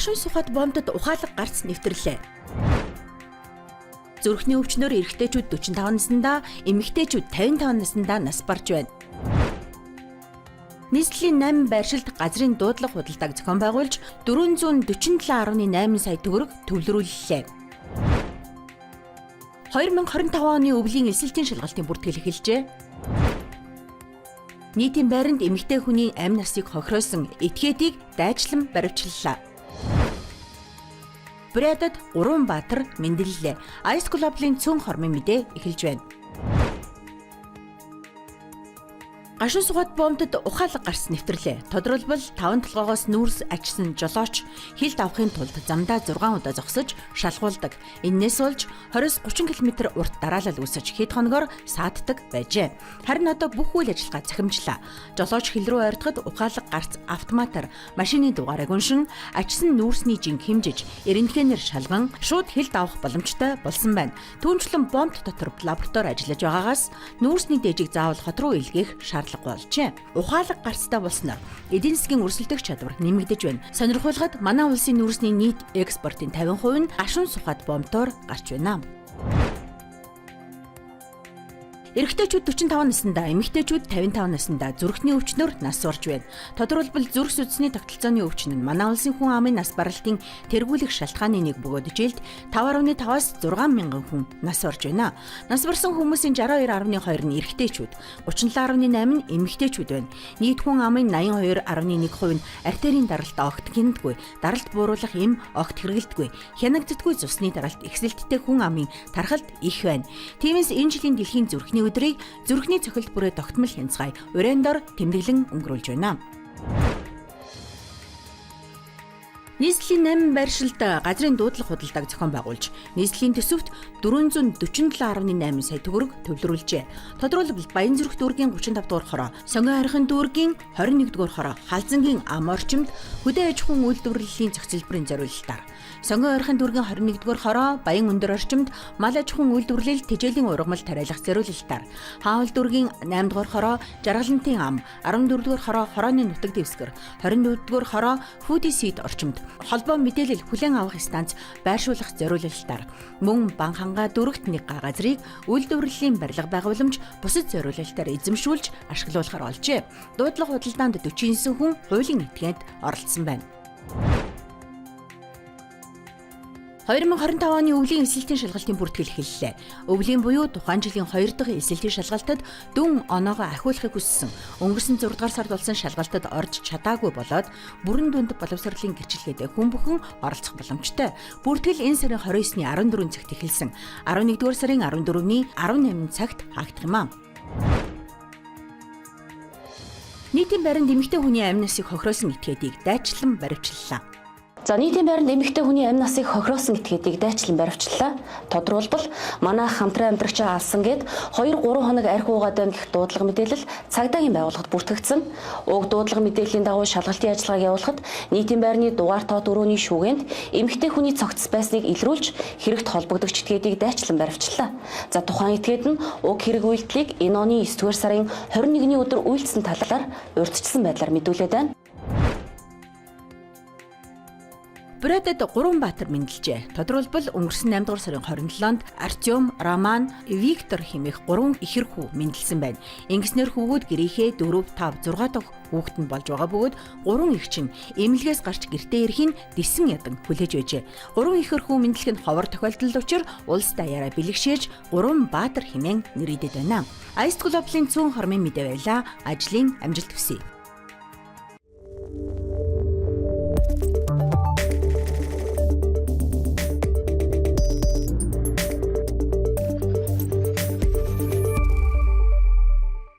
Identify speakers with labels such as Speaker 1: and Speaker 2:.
Speaker 1: Гашуун сухад бомбод ухаалаг гарц нэвтрлээ. Зүрхний өвчнөөр эрэгтэйчүүд 45 наснда, эмэгтэйчүүд 55 наснда нас барж байна. Нийслэлийн 8 байршилд газрын дуудлага худалдааг зохион байгуулж 447.8 сая төгрөг төвлөрүүллээ. 2025 оны өвлийн элсэлтийн шалгалтын бүртгэл эхэлжээ. Нийтийн байранд эмэгтэй хүний амь насыг хохироосон этгээдийг дайчлан баривчлалаа. Бурятад 3 баатар мэндэллээ. Ice Global-ын цөөн хормын мэдээ эхэлж байна. Гашуун сугаад бомбод ухаалаг гарц нэвтрлээ. Тодорхойлбол таван толгоогоос нүүрс ачсан жолооч хилд авахын тулд замдаа 6 удаа зогсож шалгуулдаг. Эннээс болж 20-30 км урт дараалал үүсэж хэд хоногоор сааддаг байжээ. Харин одоо бүх үйл ажиллагаа захимжлаа. Жолооч хил рүү ойртоход ухаалаг гарц автоматар машины дугаарыг уншин ачсан нүүрсний жинг хэмжиж, эренхэнээр шалган шууд хилд авах боломжтой болсон байна. Түүнчлэн бомб дотор лаборатори ажиллаж байгаагаас нүүрсний дээжийг заавал хот руу илгээх шаардлагагүй болжээ. Ухаалаг гарцтай болсноор эдийн засгийн өрсөлдөх чадвар нэмэгдэж байна. Сонирхуулахад манай улсын нүүрсний нийт экспортын 50% нь гашуун сухад бомтоор гарч байна. Эрэгтэйчүүд 45 наснда, эмэгтэйчүүд 55 наснда зүрхний өвчнөөр нас барж байна. Тодорхойлбол зүрх судасны тогтолцооны өвчин нь манай улсын хүн амын нас баралтын тэргүүлэх шалтгааны нэг бөгөөд жилд 5.5-аас 6 мянган хүн нас барж байна. Нас барсан хүмүүсийн 62.2 нь эрэгтэйчүүд, 37.8 нь эмэгтэйчүүд байна. Нийт хүн амын 82.1% нь артерийн даралт огт гинтгүй, даралт бууруулах эм огт хэрэглэдэггүй, хянагддаггүй цусны даралт ихсэлттэй хүн амын тархалт их байна. Тиймээс энэ жилийн дэлхийн зүрхний өдрийг зүрхний цохилт бүрээ тогтмол хянцгаая. Уриан дор тэмдэглэн өнгөрүүлж байна. Нийслэлийн 8 байршилд газрын дуудлага худалдааг зохион байгуулж, нийслэлийн төсөвт 447.8 сая төгрөг төвлөрүүлжээ. Тодорхойлбол Баянзүрх дүүргийн 35 дугаар хороо, Сонгон хайрхан дүүргийн 21 дугаар хороо, Халзангийн ам орчимд хөдөө аж ахуйн үйлдвэрлэлийн зохицолборын зориулалтаар, Сонгон ойрхон дүүргийн 21 дугаар хороо, Баян өндөр орчимд мал аж ахуйн үйлдвэрлэл тэжээлийн ургамал тариалах зориулалтаар, Хаавал дүүргийн 8 дугаар хороо, Жаргалантын ам, 14 дугаар хороо, хорооны нутаг дэвсгэр, 24 дугаар хороо, Фүди сид орчимд холбоо мэдээлэл хүлээн авах станц байршуулах зориулалтаар, мөн Бан хангаа дүүрэгт нэг га газрыг үйлдвэрлэлийн барилга байгууламж бусад зориулалтаар эзэмшүүлж ашиглуулахар олжээ. Дуудлага худалдаанд 49 хүн хуулийн этгээнд оролцсон байна. 2025 оны өвлийн элсэлтийн шалгалтын бүртгэл эхэллээ. Өвлийн буюу тухайн жилийн 2 дахь элсэлтийн шалгалтад дүн оноогоо ахиулахыг хүссэн. Өнгөрсөн 6 дугаар сард болсон шалгалтад орж чадаагүй болоод бүрэн дүнд боловсролын гэрчлэгээд хүн бүхэн оролцох боломжтой. Бүртгэл энэ сарын 29-ний 14 цагт эхэлсэн. 11 дугаар сарын 14-ний 18 цагт хаагдах юм аа. Нийтийн байранд эмэгтэй хүний амь насыг хохироосон этгээдийг дайчлан баривчлалаа.
Speaker 2: За нийтийн байранд эмэгтэй хүний амь насыг хохироосон этгээдийг дайчлан баривчлалаа. Тодорхойлбол манай хамтран амьдрагчаа алсан гээд 2 3 хоног архи уугаад байна гэх дуудлага мэдээлэл цагдаагийн байгууллагад бүртгэгдсэн. Уг дуудлага мэдээллийн дагуу шалгалтын ажиллагааг явуулахад нийтийн байрны дугаар тоо дөрөвний шүүгээнд эмэгтэй хүний цогцос байсныг илрүүлж хэрэгт холбогдогч этгээдийг дайчлан баривчлалаа. За тухайн этгээд нь уг хэрэг үйлдэлийг энэ оны 9 дугаар сарын 21-ний өдөр үйлдсэн талаар урьдчилсан байдлаар мэдүүлээд байна.
Speaker 1: Бурятад 3 баатар мэндэлжээ. Тодорхойлбол өнгөрсөн 8 дугаар сарын 27-нд Артем, Роман, Виктор хэмээх 3 ихэр хүү мэндэлсэн байна. Ингэснээр хүүгүүд гэрийнхээ 4, 5, 6 дахь хүүхэд нь болж байгаа бөгөөд 3 эгч нь эмнэлгээс гарч гэртээ ирэхийг дисэн ядан хүлээж байжээ. 3 ихэр хүү мэдлэх нь ховор тохиолдол учир улс даяараа бэлэгшээж 3 баатар хэмээн нэрийдэд байна. Ice Global-ын цөөн хормын мэдээ байлаа. Ажлын амжилт хүсье.